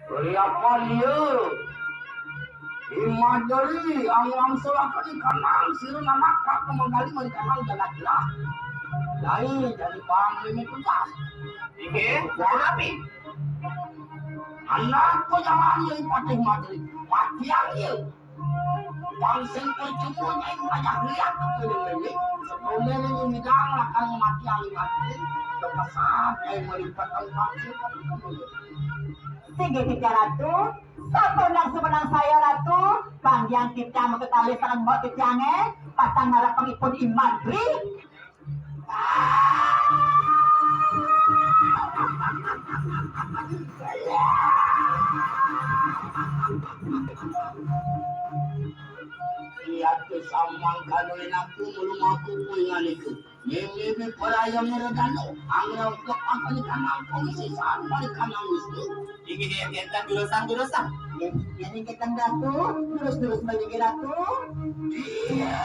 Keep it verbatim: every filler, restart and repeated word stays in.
Beri apa dia? Imadri ang langsung akan ikanang sira nanak prak menggali mengkanang jagat lah. Lain dari bang ini tugas. Inggih, sampun api? Anak ko jalan yang patih madri. Matiang dia. Bang sing percuma yang banyak lihat ke ini. Sebelumnya ini midang lakang matiang madri. Kepesan yang melibatkan bang sing percuma. Singgih titiang Ratu, sabenang-sebenang saya Ratu, panjang titiang mengetahui sangat mbok titiange, patang narapengipun Imadri. Iya tu samang kanuin aku, belum aku punya niku. Mimi paraya meredano, anggra untuk apa di kanang komisi sama di kanang Wisnu. Inggih, inggih, inggih, durusang, durusang. Jadi kita Ratu, terus-terus bagi Ratu. Iya.